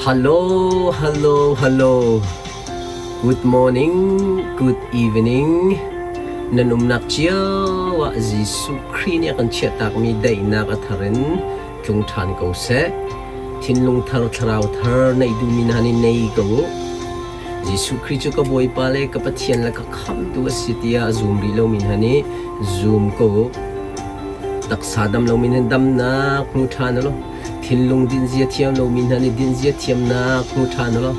Hello, hello, hello. Good morning, good evening. Nan umnak cio ah Jesuh Khrih nih a kan chiahtakmi daihnak a thar in tlung ṭhan ko seh. Thinlung thar, thlarau thar neih duhmi hna nih nei ko u. Jesuh Khrih cu ka Bawipa le ka Pathian le ka Khamhtu a si tiah a zum rih lomi hna nih zum ko u. Taksa dam lomi hna damnak hmu ṭhan u law thinlung dinzia thiam lomi hna nih dinzia thiamnak hmu ṭhan u law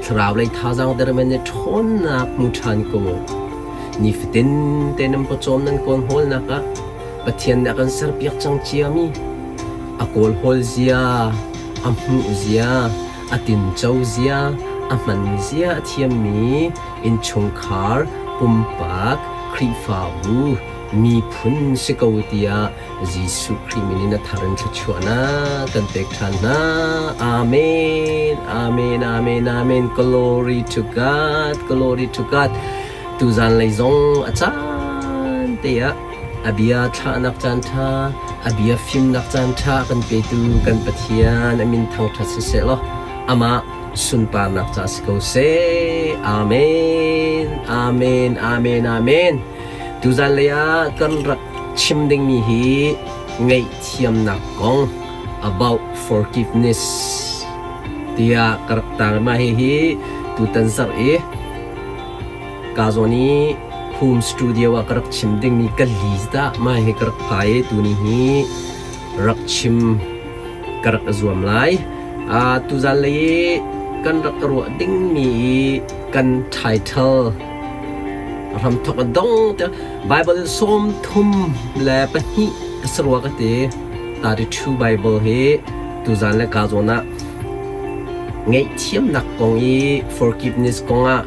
thlarau lei thazaang dermi nih ṭhawnnak hmu ṭhan ko u. Nifatin te nan pawcawm nan kawl hawlnak ah Pathian nih a kan serpiak cang ciami a kawl hawl zia, a hmuh zia, a tinco zia, a hman zia a thiammi innchungkhar, pumpak, Khrihfabu, miphun si ko tiah Jesuh Khrih min in a thar in thluachuahnak kan pek ṭhan hna. Amen. Amen. Amen. Amen. Glory to God. Glory to God. Tuzan lei zong a caan te ah a bia thlahnak caan ṭha, a bia fimnak caan ṭha kan petu kan Pathian a min thangṭhat siseh law amah sunparnak ca si ko seh. Amen. Amen. Amen. Amen. Tuzan lei ah kan rak chim dingmi hi ngaihthiamnak kong about forgiveness tiah ka rak tar. Mah hihi tutan zarh i ka zawn i home studio ah ka rak chim dingmi ka list ah mah hi ka rak phai i tuni hi rak chim ka rak i zuam lai. Tuzan lei i kan rak ruah dingmi i kan title hramthawk a dong tiah Bible 32 a si rua ka ti. 32 Bible hi tuzan le ka zawn ah ngaihthiamnak kong i forgiveness kong ah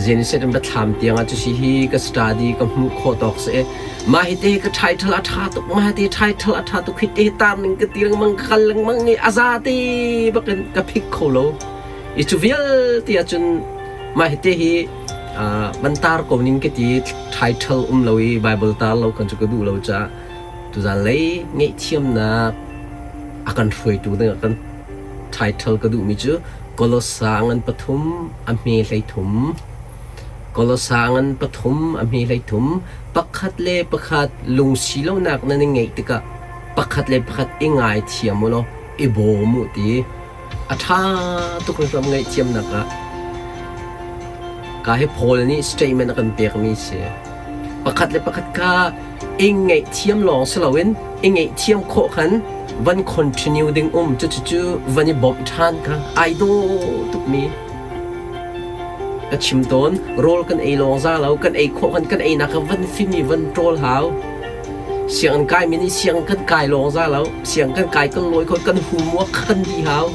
Genesis in biathlam tiang ah cusi hi ka study ka hmuh khawh tawk si. Mah hi te ka title a ṭha tuk, mah hi te title a ṭha tuk, hi te tar ning ka ti lengmang, ka kal lengmang i a za te bakin ka phik kho lo. I cu vialte ahcun mah hi te hi van tar ko ning ka ti title um lo i Bible tar lo kan cu ka duh lo caah tuzan lei ngaihthiamnak a kan hruaitu ding ah kan title ka duhmi cu Kolosa ngan pathum a hme 13 Kolosa ngan pathum a hme 13 pakhat le pakhat lungsi lonak nan i ngeih tikah pakhat le pakhat i ngaithiam u law i bawm u ti A ṭha tuk ram ngaihthiamnak ah ka hi Paul nih statement a kan pekmi si. Pakhat le pakhat kha i ngaihthiam lawng si loin i ngaihthiam khawh khan van continue ding um cucu van i bawmh ṭhan kha ai dawh tukmi ka chim tawn. Rawl kan ei lawng za lo, kan ei khawh khan kan einak kha van fim i van ṭawl hau. Sianginn kaimi nih sianginn kan kai lawng za lo. Sianginn kan kai kan lawi kho kan homework kha kan dih hau.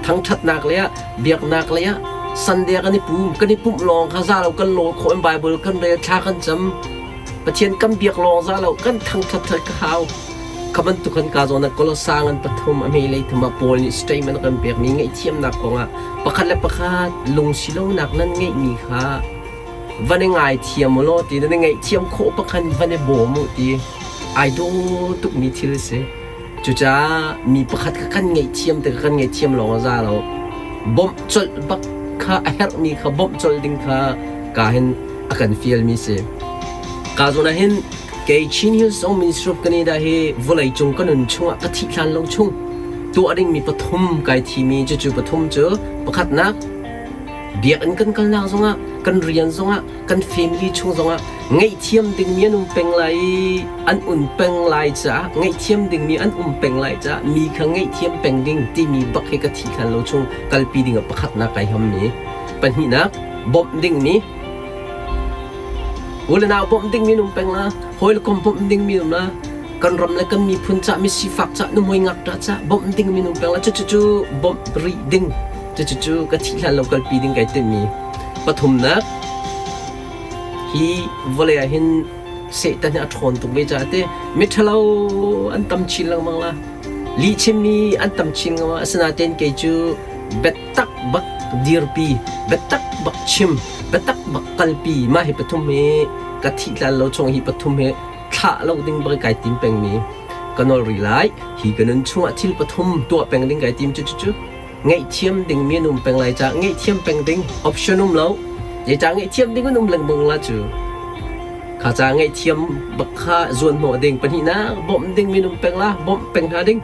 Thangṭhatnak lei ah, biaknak lei ah Sunday kan i pum, kan i pumh lawng kha za lo, kan lawi khawh in Bible kan rel, thla kan cam. Pathian kan biak lawng za lo, kan thangṭhat ka hau. Kha bantuk kan ka zawn ah Kolosa ngan pathum a hme lei thum ah Paul nih statement a kan pekmi ngaihthiamnak kongah pakhat le pakhat lungsi lonak nan ngeihmi kha van i ngaithiam u law ti nan i ngaihthiam khawh pakhan van i bawm u ti ai dawh tukmi thil a si. Cucaah mi pakhat kha kan ngaihthiam te kha kan ngaihthiam lawng a za lo. Bawmh colh bak kha a herhmi kha bawmh colh ding kha ka hin a kan fialmi si. Ka zawn ah hin kei Chin Hills Song Ministry of Canada hi vawlei cung ka nun chungah ka thih hlan lo chung tuah dingmi pathum kai thimi cucu pathum cu pakhatnak Biakinn kan kalnak zongah, kan rian zongah, kan family chung zongah ngaihthiam dingmi an um peng lai i an un peng lai caah ngaihthiam dingmi an um peng lai caah mi kha ngaihthiam peng ding timi bak hi ka thih hlan lo chung kalpi ding ah pakhatnak kai hammi. Pahnihnak, bawmh dingmi. U le nau bawmh dingmi an um peng la, hawi le kom bawmh dingmi um la, kan ram le kan miphun cah mi sifak cah nuhmei ngakṭah cah bawmh dingmi an um peng la, cucu bawmh rih ding. Cucu ka thih hlan lo kalpi ding kai timhmi pathumnak hi vawlei ah hin Satan hi a ṭhawn tuk ve caah te miṭhalo an tam chin lengmang la lihchimmi an tam chin lengmang asinain kei cu biatak bak dirpi biatak bak chim biatak bak kalpi mah hi pathum hi ka thih hlan lo chung hi pathum hi thlah lo ding bak kai tim pengmi. Ka nawl rih lai. Hi ka nun chungah thil pathum tuah peng ding kai tim cu cucu ngaihthiam dingmi an um peng lai caah ngaihthiam peng ding option um lo. Zeicah ngaihthiam ding an um lengmang la cu. Kha ca ngaihthiam bak kha zuan hnawh ding. Pahnihnak bawmh ding minung peng la bawmh peng hna ding.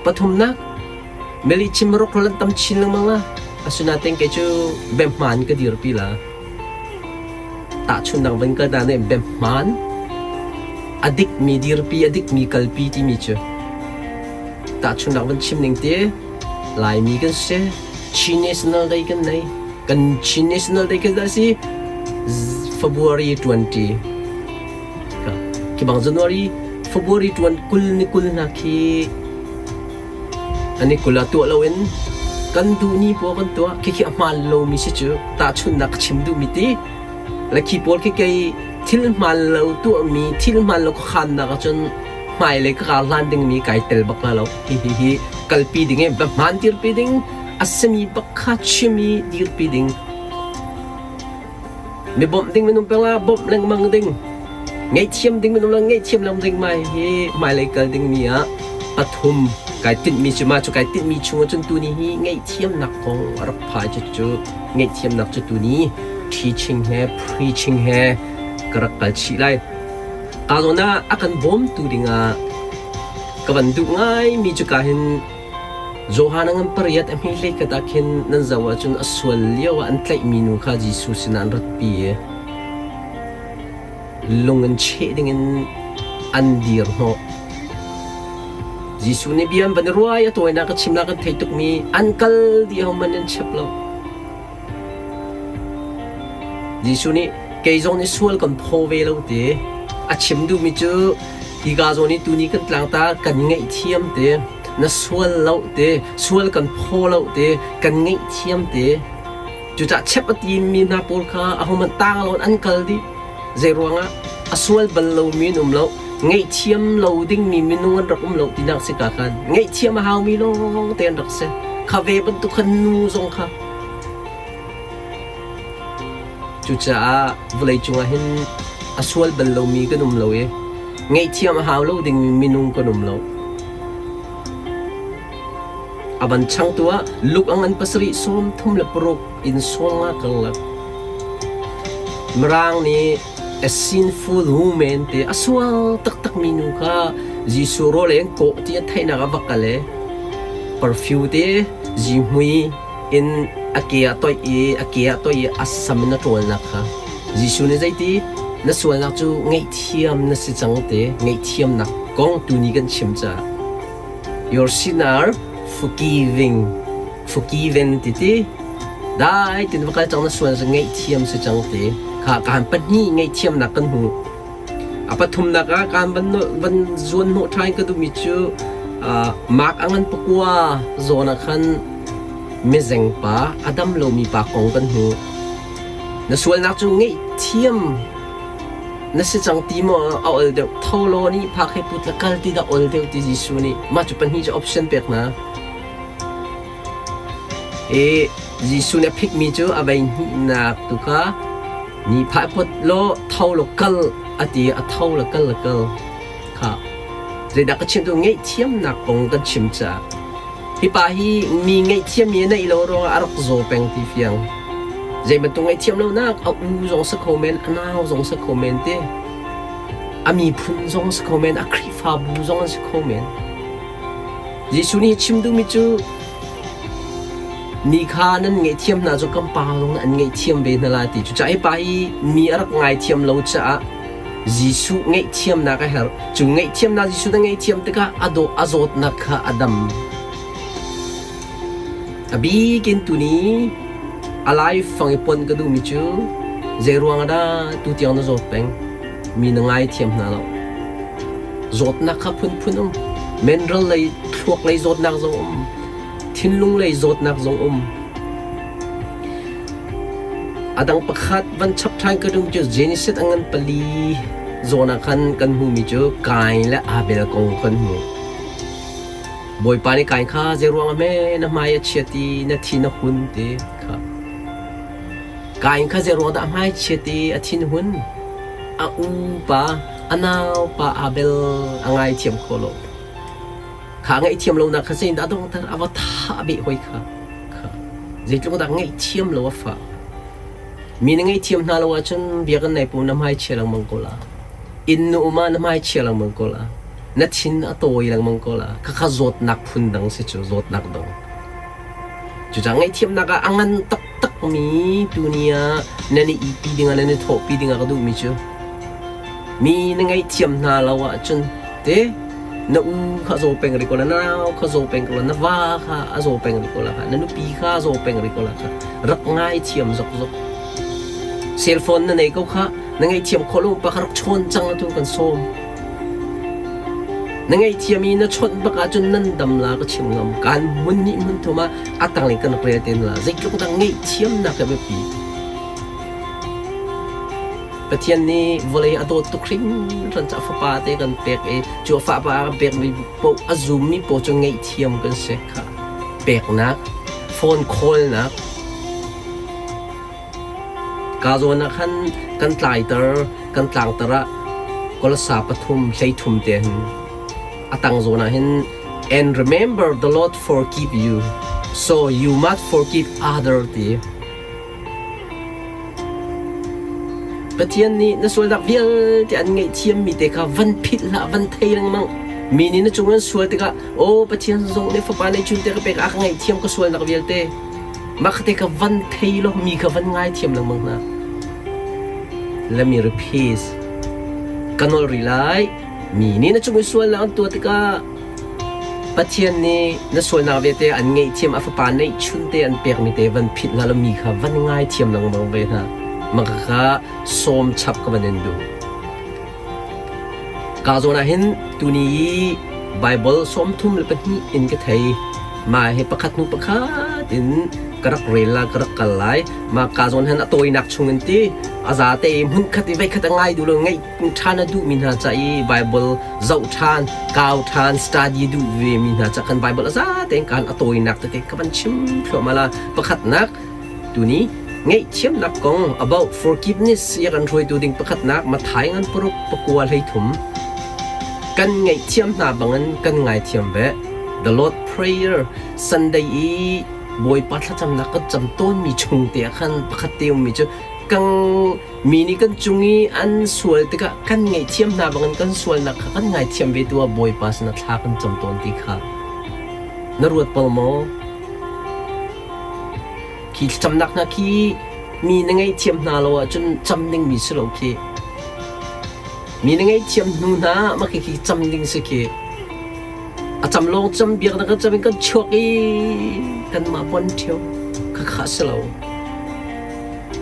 Pathumnak meli chim rok lan tam chin lengmang la. Asinain kei cu bemhman ka dirpi la. Tahchunhnak van kal ta nih biahmaan, a dikmi dirpi, a dikmi kalpi timi cu tahchunhnak van chim ning ti Laimi kan si, Chin National Day kan nei. Kan Chin National Day kan si February 20. Khi bang January, February 20 kul ni kul hna khi An i kul ah tuah loin kan duh ni paoh kan tuah. Khikhi a hmaan lomi si cu tahchunhnak ka chim duhmi ti le khi pawl khi kei thil hmaan lo tuahmi thil hmaan lo khuakhannak ahcun hmailei ka kar hlan dingmi kai tel bak hna lo. Hihi hi kalpi ding i va hmaan dirpi ding a simi bak kha chim i dirpi ding. Mi bawmh ding minung peng ah bawmh lengmang ding. Ngaihthiam ding minung le ngaihthiam lengmang ding mai hi hmailei kal dingmi ah pathum kai tinhmi cu mah cu kai tinhmi chung ahcun tuni hi ngaihthiamnak kong a rak phai cu cu ngaihthiamnak cu tuni teaching he preaching he ka rak kal chih lai. Ka zawn ah a kan bawmtu dingah ka van duh ngaimi cu ka hin Johan a ngan pariat a hme hleikhat ah khin nan zoh ahcun a sual lio ah an tlaihmi nu kha Jesuh sinah an ratpi i lung in cheh dingin an dir hnawh. Jesuh nih bia an van i ruai a tawinak a chimnak an thei tukmi an kal dih hohmanh an chep lo. Jesuh nih kei zong nih sual kan phaw ve lo ti a chim duhmi cu hika zawn i tuni kan tlangtar kan ngaihthiam te na sual lo te sual kan phaw lo te kan ngaihthiam te cucah chep a timi hna pawl kha ahohmanh tang lo in an kal dih zei ruangah a sual bal lomi an um lo ngaihthiam lo dingmi minung an rak um lo tinak si ka khan ngaihthiam a haumi lawng te an rak si kha ve bantuk khan nu zong kha Cucaah vawleicung ah hin a sual bal lomi kan um lo i ngaihthiam a hau lo dingmi minung kan um lo. A van changtu ah Luke a ngan pasarih sawm thum le paruk in sawm nga karlak. Mirang nih a sinful woman te a sual taktakmi nu kha Jesuh rawl ei an kawh ti a theihnak a va kal i perfume te zihmui in a ke ah toih i a ke ah toih i a sam in a ṭawlnak kha Jesuh nih zeiti na sualnak cu ngaihthiam na si cang te ngaihthiamnak kong tuni kan chim caah your sin are forgiving forgiven ti ti dai tin va kal cang na sual cu ngaihthiam si cang te kha kaan pahnih ngaihthiamnak kan hmu A pathumnak ah kaan van van zuan hnawh ṭhan ka duhmi cu Mark a ngan pakua zawn ah khan mizeng pa a dam lomi pa kong kan hmu. Na sualnak cu ngaihthiam na si cang ti maw a ol deuh tho law nih phak he put la kal ti dah ol deuh ti Jesuh nih mah cu pahnih cu option pek hna. I Jesuh nih a phikmi cu a vei hnihnak tu kha ni phah pot law tho law kal a ti a tho la kal la kal kha zeidah ka chim tu ngaihthiamnak kong kan chim caah hi pa hi mi ngaihthiam mi a neih lo ruangah a rak zaw peng ti fiang zei bantuk ngaihthiam lonak a u zong si kho men a nau zong si kho men te a miphun zong si kho men a Khrihfabu zong an si kho men Jesuh nih chim duhmi cu mi kha nan ngaihthiam hna cu kan Pa zong nih an ngaihthiam ve hna lai ti. Cucaah hi pa hi mi a rak ngaithiam lo caah Jesuh ngaihthiamnak a herh. Cu ngaihthiamnak Jesuh na ngaihthiam tikah a dawh a zawtnak kha a dam. A bikin tuni a laifang i pon ka duhmi cu zei ruang ah dah tutiang na zawt peng? Mi na ngaithiam hna lo. Zawtnak kha phunphun um. Menral lei, thluak lei zawtnak zong um. Thinlung lei zawtnak zong um. A dang pakhat van chap ṭhan ka duh cu Genesis a ngan pali zawn ah khan kan hmuhmi cu Kain le Abel kong kan hmu. Bawipa nih Kain kha zeiruang ah hme na hmai a chiat i na thin a hun ti kha. Kain kha zeiruang dah a hmai chiat i a thin hun? A upa a naupa Abel a ngaithiam kho lo. Kha ngaihthiam lonak kha zeitindah a donghter? A va thah beh hoi kha. Kha zeitluk dah ngaihthiam lo a fah. Mi na ngaihthiam hna lo ahcun biakinn nei pu na hmai chia lengmang ko la. Inn nu um ah na hmai chia lengmang ko la. Na thin a tawi lengmang ko la. Khakha zawtnak phun dang si cu zawtnak dang. Cucaah ngaihthiamnak ah a ngan taktakmi tuni ah nan i ihpi dingah nan i thawhpi dingah ka duhmi cu mi na ngaihthiam hna lo ahcun te na u kha zaw peng rih ko la, na nau kha zaw peng ko la, na va kha a zaw peng rih ko la kha, na nupi kha a zaw peng rih ko la kha rak ngaithiam zokzok. Cell phone na nei ko kha na ngaihthiam khawh lo pa kha rak chawn cang atu kan sawm. Na ngaihthiam i na chawnh bak ahcun nan dam la ka chim ngam. Kaan hmun hnih hmun thum ah a tanglei kan rel te la. Zeitluk dah ngaihthiamnak a biapi. Pathian nih vawlei a dawt tuk hringhran caah fapa te kan pek i cu a fapa a kan pekmi paoh a zummi paoh cu ngaihthiam kan si kha. Peknak, phone call-nak, Ka zawn ah khan kan tlaiter, kan tlangter ah Kolasa pathum 13 te hin a tang zawn ah hin and remember the Lord forgive you so you must forgive other ti Pathian nih na sualnak vialte an ngaihthiammi te kha van philh hlah, van thei lengmang. Mi nih na cung an sual tikah, aw Pathian zong nih fapa neihchun te ka pek, a ka ngaihthiam ka sualnak vialte. Mah te kha van thei law mi kha van ngaithiam lengmang hna. Let me repeat. Ka nawl rih lai. Mi nih na cung i sualnak an tuah tikah Pathian nih na sualnak vialte an ngaihthiam a fapa neihchun te an pekmi te van philh hna law mi kha van ngaithiam lengmang ve hna. Mah kha sawm chap ka van in duh. Ka zawn ah hin tuni i Baibal 32 in ka thei. Mah hi pakhat hnu pakhat in ka rak rel la, ka rak kal lai. Mah ka zawn hin a tawinak chung in ti a zate i hmunkhat i voikhat a ngai duh lo ngaih ṭhan a duhmi hna ca i Baibal zoh ṭhan, kau ṭhan, study duh ve mi hna ca kan Baibal a zate in kan a tawinak tete ka van chim thluahmah la. Pakhatnak Tuni ngaihthiamnak kong about forgiveness i a kan hruaitu ding pakhatnak Matthai ngan paruk pakua 13 kan ngaihthiam hna bangin kan ngaithiam ve. The Lord Prayer Sunday i Bawipa thlacamnak kan cam tawnmi chung te ah khan pakhat te ummi cu kang mi nih kan cung i an sual tikah kan ngaihthiam hna bangin kan sualnak kha kan ngaithiam ve tu ah Bawipa sinah thla kan cam tawn ti kha na ruat bal maw? Khi thlacamnak hna khi mi na ngaihthiam hna lo ahcun cam dingmi si lo khi. Mi na ngaihthiam hnu hna mah khi khi cam ding si khi. A cam lawng cam biaknak kan cam in kan chuak i kanmah pon ṭheo khakha si lo.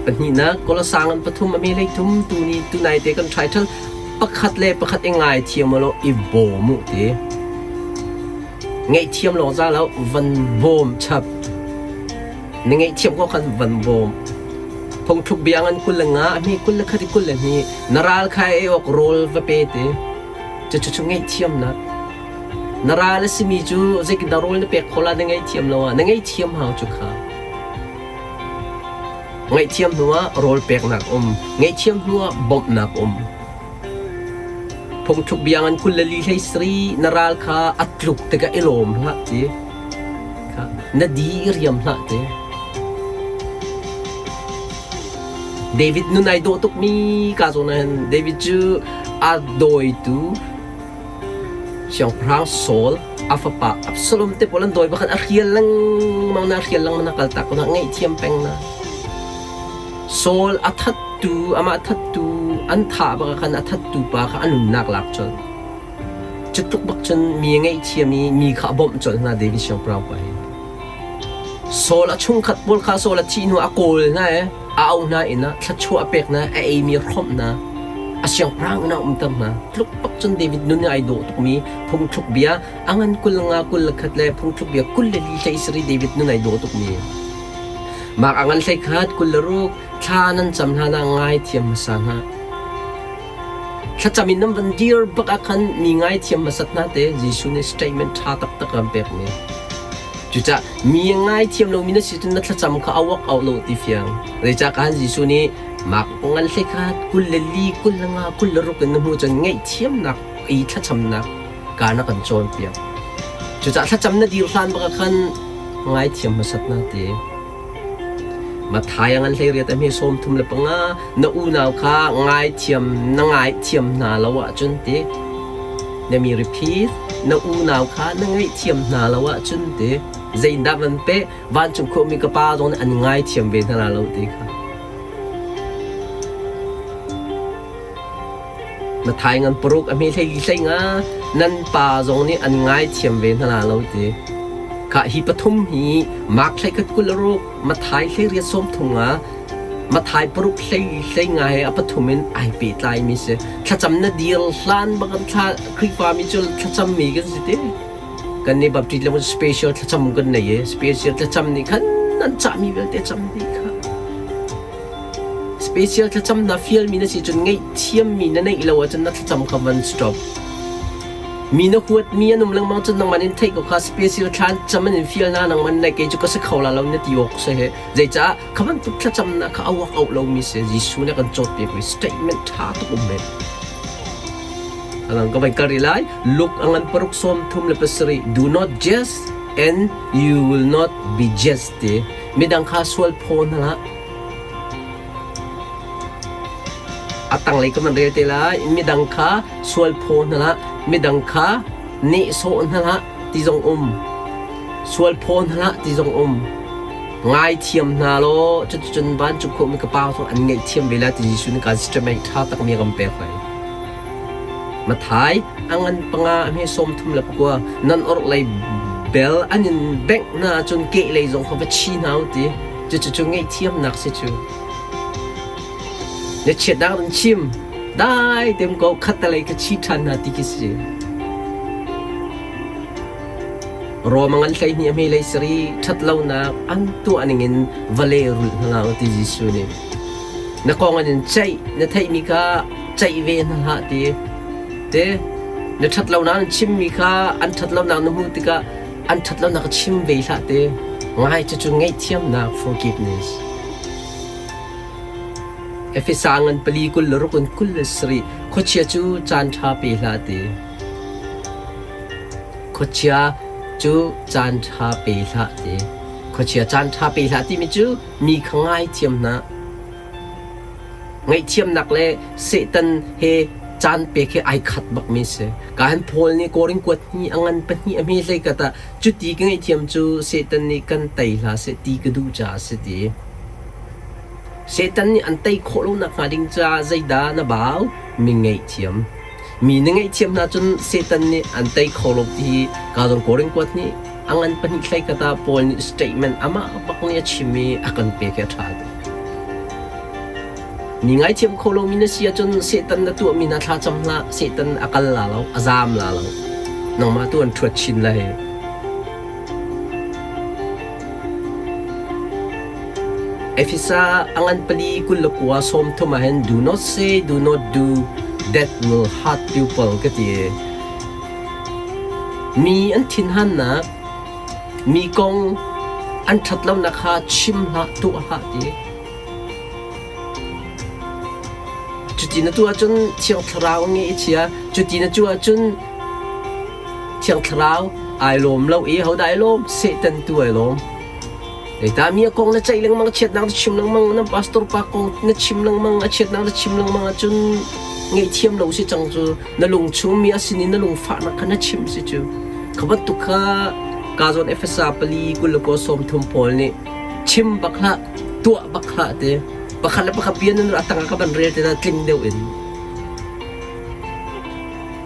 Pahnihnak Kolosang an pathum a me lei thum tu ni tunai te kan ṭhai ṭhal pakhat le pakhat i ngaithiam law i bawm u ti. Ngaihthiam lawng za lo van bawm chap. Na ngaihthiam ko khan van bawm. Phungthluk bia ngan 25 a hmi 21 i 22 na ral kha ei awk rawl va pe te. Cucu cu ngaihthiamnak. Na ral a simi cu zeitindah rawl na pek khawh la na ngaihthiam lo ah na ngaihthiam hau cu kha. Ngaihthiam hnu ah rawl peknak um, ngaihthiam hnu ah bawmhnak um. Phungthluk bia ngan 24 hlei sarih na ral kha a tluk tikah i lawm hlah ti. Kha na di i riam hlah ti. David nun ai dawh tukmi ka zawn ah hin David cu a dawitu siangpahrang Saul a fapa Absalom te pawl an dawi bakhan a hrial lengmang na hrial lengmang na kaltak ko na ngaihthiam peng na. Saul a thattu, amah thattu an thah bak ah khan a thattu pa kha a nunnak lak colh. Cu tluk bak cun mi a ngaihthiam i mi kha a bawmh colh hna David siangpahrang pa hi. Saul a chungkhat pawl kha Saul a thih hnu ah a kawl hna i a auh hna inn ah thluachuah a pek hna, a eimi a hrawmh hna, a siangpahrang inn ah a umter hna. Tluk bak cun David nun i ai dawh tukmi phungthluk bia a ngan 25 21 le phungthluk bia 24 hlei sarih David nun ai dawh tukmi. Mah a ngan 11 26 thla nan cam hlan ah ngaithiam hmasa hna. Thlacam in nan van dir bak ah khan mi ngaithiam hmasat hna te Jesuh nih statement ṭha taktak an pekmi. Cucaah mi a ngaithiam lomi na si cun na thlacam kha a work out lo ti fiang. Zeicah khan Jesuh nih mak ngan 11 24 25 26 in na hmuh cun ngaihthiamnak i thlacamnak ka na kan cawnpiak. Cucaah thlacam na dir hlan bak ah khan ngaithiam hmasat na ti. Matthai a ngan 18 a hme 35 na unau kha ngaithiam na ngaithiam hna lo ahcun ti. Na mi repeat na unau kha na ngaihthiam hna lo ahcun ti. Zeidah van pe vancung khuami ka pa zong nih an ngaithiam ve hna lo ti kha. Matthai ngan paruk a hme hlei hlei nga nan pa zong nih an ngaithiam ve hna la lo ti. Khah hi pathum hi Mark hlei khat 26 Matthai hlei riat sawm thum nga Matthai paruk hlei hlei nga he a pathum in ai pehtlai mi si. Thlacam na dir hlan bak in thla Khrihfa mi cu thlacam mi kan si ti. Kan nih Baptist le special thlacam kan nei i special thlacam nih khan nan cahmi vialte cam dih kha. Special thlacam na fialmi na si cun ngaihthiammi na neih lo ahcun na thlacam kha van stop. Mi na huatmi an um lengmang cun nangman in theih ko kha special thla cam an in fial na nangman na kei cu ka si kho la lo na ti awk si he. Zeicah kha bantuk thlacam na kha awak auh lomi si Jesuh nih a kan cawnpiakmi statement ṭha tuk um men. Alang ka van kal rih lai. Luke a ngan paruk sawm thum le pasarih do not jest and you will not be jest ti. Midang kha sual phaw hna hlah. A tanglei ka van rel te lai. Midang kha sual phaw hna hlah. Midang kha nehsawh hna hlah ti zong um. Sual phaw hna hlah ti zong um. Ngaithiam hna law cuticun vancung khuami ka pa zong an ngaihthiam ve lai ti Jesuh nih kan statement ṭha takmi a kan pek lai. Mathai a ngan panga a hme sawm thum le pakua nan orhlei bel an in bengh hna ahcun kehlei zong kha va chi hna u ti. Cucu ngaihthiamnak si cu. Na chiatnak in chim dai tem ko khattelei ka chi ṭhan hna ti khi si. Rom a ngan 12 a hme lei sari ṭhatlonak an tuah ningin va lehrulh hna u ti Jesuh nih. Na kong an in ceih na theihmi kha ceih ve hna hlah ti. Te na ṭhatlonak an chimmi kha an ṭhatlonak na hmuh tikah an ṭhatlonak chim ve hlah te. Ngai cucu ngaihthiamnak forgiveness. Efesa ngan pali kul le ruk in kul le sarih khuachia cu caan ṭha pe hlah ti. Khuachia cu caan ṭha pe hlah ti. Khuachia caan ṭha pe hlah timi cu mi kha ngaithiam hna. Ngaihthiamnak le Satan he caan pek hi ai khat bakmi si. Ka han Paul nih Korin kuat hnih a ngan pahnih a hme hlei kat ah cuti ka ngaihthiam cu Satan nih kan tei hlah seh ti ka duh caah a si ti. Satan nih an tei khawh lo nakhnga ding caah zeidah na bau? Mi ngaihthiam. Mi na ngaihthiam hna cun Satan nih an tei kho lo ti hi ka zong Korin kuat nih a ngan pahnih hlei khat ah Paul nih statement amah bak nih a chim i a kan pek hi a ṭha tuk. Mi ngaithiam kho lomi na si ahcun Satan na tuahmi hna thla cam hlah, Satan a kal la lo, a zaam la lo. Nangmah tu an ṭhuat chin lai. Efesa a ngan pali kul le kua sawm thum ah hin do not say, do not do that will hurt people ka ti. Mi an thinhannak, mi kong an ṭhatlonak kha chim hlah, tuah hlah ti. Cuti na tuah ahcun Thiang Thlarau nge i chia. Cuti na tuah ahcun Thiang Thlarau ai lawm lo i hodah ai lawm? Satan tu ai lawm. Zeicah mi a kong na ceih lengmang, chiatnak na chim lengmang, na pastor pa kong na chim lengmang, a chiatnak na chim lengmang ahcun ngaihthiam lo si cang cu. Na lung chung mi a sinin na lungfahnak kha na chim si cu. Kha bantuk kha ka zawn Efesa pali kul le kaw sawm thum pawl nih chim bak hlah, tuah bak hlah ti. Pakhat le pakhat bia nan a tangah ka van rel te na tling deuh in.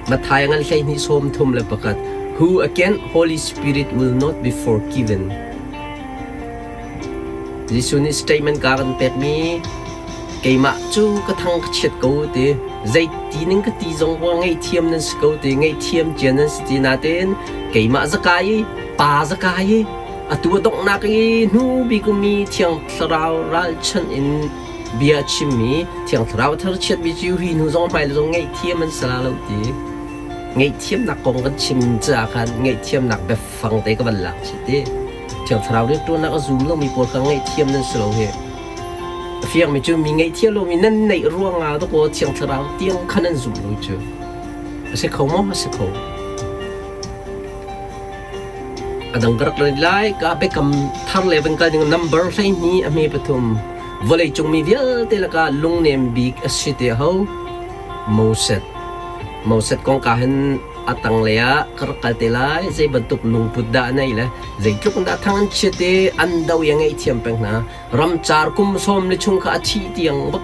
Matthai ngan 12 sawm thum le pakhat Who again Holy Spirit will not be forgiven. Jesuh nih statement ka kan pekmi keimah cu ka thang ka chiat ko ti zeiti ning ka ti zong wa ngaihthiam nan si ko ti ngaihthiam cia nan si ti nain keimah zakai i pa zakai i atu a donghnak i hnu bik ummi Thiang Thlarau ralchanh in bia a chimmi Thiang Thlarau tharchiatmi cu hi hnu zong hmai le zong ngaihthiam an si la lo ti ngaihthiamnak kong kan chim caah khan ngaihthiamnak biafang te ka van lak chih ti Thiang Thlarau rianṭuannak a zum lomi pawl kha ngaihthiam nan si lo hi a fiangmi cu mi ngaihthiam lomi nan neih ruangah dawkaw Thiang Thlarau tiang kha nan zum lo cu a si kho maw a si kho. A dang ka rak rat lai. Ka biakam thar le van kal ding number 12 a hme pathum. Vawleicung mi vialte lakah lungnem bik a si te ho? Moses. Moses kong ka hin a tanglei ah ka rak kal te lai. Zei bantuk lungput dah a nei le zeitluk in dah thang an chiat i an do i a ngaihthiam peng hna. Ramcar kum sawm le chung kha a thih tiang bak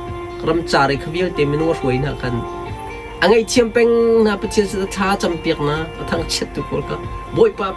ramcar i kha vialte minung a hruai hna khan a ngaihthiam peng hna. Pathian sin thla campiak na a thangchiat tu pawl kha Bawipa.